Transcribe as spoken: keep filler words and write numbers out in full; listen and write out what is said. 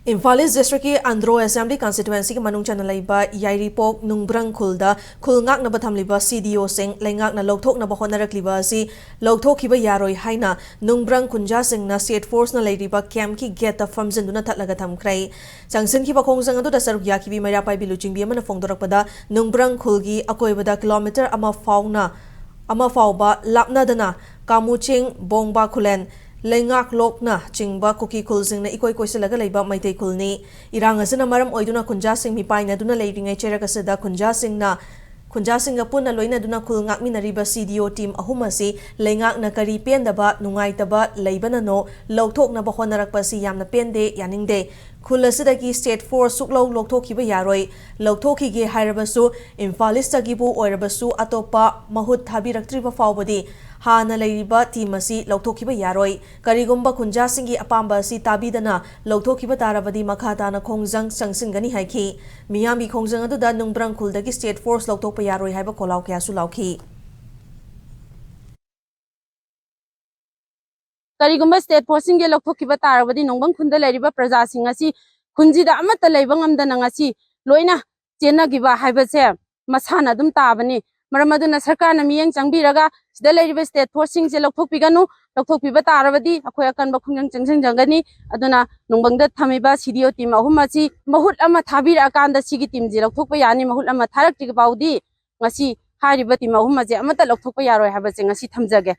ꯏꯝꯐꯥꯜ ꯏꯁ ꯗꯤꯁꯇ꯭ꯔꯤꯛꯀꯤ ꯑꯟꯗ꯭ꯔꯣ ꯑꯦꯁꯦꯝꯕ꯭ꯂꯤ ꯀꯟꯁꯇꯤꯇ꯭ꯋꯦꯟꯁꯤꯒꯤ ꯃꯅꯨꯡ ꯆꯟꯅ ꯂꯩꯕ ꯌꯥꯏꯔꯤꯄꯣꯛ ꯅꯨꯡꯕ꯭ꯔꯪ ꯈꯨꯜꯗ ꯈꯨꯜ ꯉꯥꯛꯅꯕ ꯊꯝꯂꯤꯕ ꯁꯤ ꯗꯤ ꯑꯣꯁꯤꯡ ꯂꯩꯉꯥꯛꯅ ꯂꯧꯊꯣꯛꯅꯕ ꯍꯣꯠꯅꯔꯛꯂꯤꯕ ꯑꯁꯤ ꯂꯧꯊꯣꯛꯈꯤꯕ ꯌꯥꯔꯣꯏ ꯍꯥꯏꯅ ꯅꯨꯡꯕ꯭ꯔꯪ ꯈꯨꯟꯖꯥꯁꯤꯡꯅ ꯁ꯭ꯇꯦꯠ ꯐꯣꯔꯁꯅ ꯂꯩꯔꯤꯕ ꯀꯦꯝꯞꯀꯤ ꯒꯦꯠꯇ ꯐꯝꯖꯤꯟꯗꯨꯅ ꯊꯠꯂꯒ ꯊꯝꯈ꯭ꯔꯦ꯫ ꯆꯪꯁꯤꯟꯈꯤꯕ ꯈꯣꯡꯖꯪ ꯑꯗꯨꯗ ꯁꯔꯨꯛ ꯌꯥꯈꯤꯕꯤ ꯃꯩꯔꯥ ꯄꯥꯏꯕꯤ ꯂꯨꯆꯤꯡꯕꯤ ꯑꯃꯅ ꯐꯣꯡꯗꯣꯔꯛꯄꯗ, ꯅꯨꯡꯕ꯭ꯔꯪ ꯈꯨꯜꯒꯤ ꯑꯀꯣꯏꯕꯗ ꯀꯤꯂꯣꯃꯤꯇꯔ ꯑꯃ ꯐꯥꯎꯅ, ꯑꯃ ꯐꯥꯎꯕ ꯂꯥꯞꯅꯗꯅ ꯀꯥꯃꯨꯆꯤꯡ, ꯕꯣꯡꯕꯥ ꯈꯨꯂꯦꯟ, ꯂꯩꯉꯥꯛꯂꯣꯛꯅ ꯆꯤꯡꯕ ꯀꯨꯀꯤ ꯈꯨꯜꯁꯤꯡꯅ ꯏꯀꯣꯏ ꯀꯣꯏꯁꯤꯜꯂꯒ ꯂꯩꯕ ꯃꯩꯇꯩ ꯈꯨꯜꯅꯤ꯫ ꯏꯔꯥꯡ ꯑꯁꯤꯅ ꯃꯔꯝ ꯑꯣꯏꯗꯨꯅ ꯈꯨꯟꯖꯥꯁꯤꯡ ꯃꯤꯄꯥꯏꯅꯗꯨꯅ ꯂꯩꯔꯤꯉꯩ ꯆꯩꯔꯛ ꯑꯁꯤꯗ ꯈꯨꯟꯖꯥꯁꯤꯡꯅ, ꯈꯨꯟꯖꯥꯁꯤꯡꯒ ꯄꯨꯟꯅ ꯂꯣꯏꯅꯗꯨꯅ ꯈꯨꯜ ꯉꯥꯛꯃꯤꯟꯅꯔꯤꯕ ꯁꯤ ꯗꯤ ꯑꯣ ꯇꯤꯝ ꯑꯍꯨꯝ ꯑꯁꯤ ꯂꯩꯉꯥꯛꯅ ꯀꯔꯤ ꯄꯦꯟꯗꯕ, ꯅꯨꯡꯉꯥꯏꯇꯕ ꯂꯩꯕꯅꯅꯣ ꯂꯧꯊꯣꯛꯅꯕ ꯍꯣꯠꯅꯔꯛꯄ ꯑꯁꯤ ꯌꯥꯝꯅ ꯄꯦꯟꯗꯦ, ꯌꯥꯅꯤꯡꯗꯦ꯫ ꯈꯨꯜ ꯑꯁꯤꯗꯒꯤ ꯁ꯭ꯇꯦꯠ ꯐꯣꯔꯁ ꯁꯨꯛꯂꯧ ꯂꯧꯊꯣꯛꯈꯤꯕ ꯌꯥꯔꯣꯏ꯫ ꯂꯧꯊꯣꯛꯈꯤꯒꯦ ꯍꯥꯏꯔꯕꯁꯨ ꯏꯝꯐꯥꯜ ꯏꯁꯇꯒꯤꯕꯨ ꯑꯣꯏꯔꯕꯁꯨ ꯑꯇꯣꯞꯄ ꯃꯍꯨꯠ ꯊꯥꯕꯤꯔꯛꯇ꯭ꯔꯤꯕ ꯐꯥꯎꯕꯗꯤ ꯍꯥꯟꯅ ꯂꯩꯔꯤꯕ ꯇꯤꯝ ꯑꯁꯤ ꯂꯧꯊꯣꯛꯈꯤꯕ ꯌꯥꯔꯣꯏ꯫ ꯀꯔꯤꯒꯨꯝꯕ ꯈꯨꯟꯖꯥꯁꯤꯡꯒꯤ ꯑꯄꯥꯝꯕ ꯑꯁꯤ ꯇꯥꯕꯤꯗꯅ ꯂꯧꯊꯣꯛꯈꯤꯕ ꯇꯥꯔꯕꯗꯤ ꯃꯈꯥ ꯇꯥꯅ ꯈꯣꯡꯖꯪ ꯆꯪꯁꯤꯟꯒꯅꯤ ꯍꯥꯏꯈꯤ꯫ ꯃꯤꯌꯥꯝꯒꯤ ꯈꯣꯡꯖꯪ ꯑꯗꯨꯗ ꯅꯨꯡꯕ꯭ꯔꯪ ꯈꯨꯜꯗꯒꯤ ꯁ꯭ꯇꯦꯠ ꯐꯣꯔꯁ ꯂꯧꯊꯣꯛꯄ ꯌꯥꯔꯣꯏ ꯍꯥꯏꯕ ꯈꯣꯜꯂꯥꯎ ꯀꯌꯥꯁꯨ ꯂꯥꯎꯈꯤ꯫ ꯀꯔꯤꯒꯨꯝꯕ ꯁ꯭ꯇꯦꯠ ꯐꯣꯔꯁꯁꯤꯡꯁꯦ ꯂꯧꯊꯣꯛꯈꯤꯕ ꯇꯥꯔꯕꯗꯤ ꯅꯨꯡꯕ꯭ꯔꯪ ꯈꯨꯟꯗ ꯂꯩꯔꯤꯕ ꯄ꯭ꯔꯖꯥꯁꯤꯡ ꯑꯁꯤ ꯈꯨꯟꯁꯤꯗ ꯑꯃꯠꯇ ꯂꯩꯕ ꯉꯝꯗꯅ ꯉꯁꯤ ꯂꯣꯏꯅ ꯆꯦꯟꯅꯈꯤꯕ ꯍꯥꯏꯕꯁꯦ ꯃꯁꯥꯅ ꯑꯗꯨꯝ ꯇꯥꯕꯅꯤ꯫ ꯃꯔꯝ ꯑꯗꯨꯅ ꯁꯔꯀꯥꯔꯅ ꯃꯤꯠꯌꯦꯡ ꯆꯪꯕꯤꯔꯒ ꯁꯤꯗ ꯂꯩꯔꯤꯕ ꯁ꯭ꯇꯦꯠ ꯐꯣꯔꯁꯁꯤꯡꯁꯦ ꯂꯧꯊꯣꯛꯄꯤꯒꯅꯨ꯫ ꯂꯧꯊꯣꯛꯄꯤꯕ ꯇꯥꯔꯕꯗꯤ ꯑꯩꯈꯣꯏ ꯑꯀꯟꯕ ꯈꯣꯡꯖꯪ ꯆꯪꯁꯤꯟꯖꯒꯅꯤ꯫ ꯑꯗꯨꯅ ꯅꯨꯡꯕ꯭ꯔꯪꯗ ꯊꯝꯃꯤꯕ ꯁꯤ ꯗꯤ ꯑꯣ ꯇꯤꯝ ꯑꯍꯨꯝ ꯑꯁꯤ ꯃꯍꯨꯠ ꯑꯃ ꯊꯥꯕꯤꯔꯛꯑꯀꯥꯟꯗ ꯁꯤꯒꯤ ꯇꯤꯝꯁꯦ ꯂꯧꯊꯣꯛꯄ ꯌꯥꯅꯤ꯫ ꯃꯍꯨꯠ ꯑꯃ ꯊꯥꯔꯛꯇ꯭ꯔꯤ ꯐꯥꯎꯗꯤ ꯉꯁꯤ ꯍꯥꯏꯔꯤꯕ ꯇꯤꯝ ꯑꯍꯨꯝ ꯑꯁꯦ ꯑꯃꯠꯇ ꯂꯧꯊꯣꯛꯄ ꯌꯥꯔꯣꯏ ꯍꯥꯏꯕꯁꯦ ꯉꯁꯤ ꯊꯝꯖꯒꯦ꯫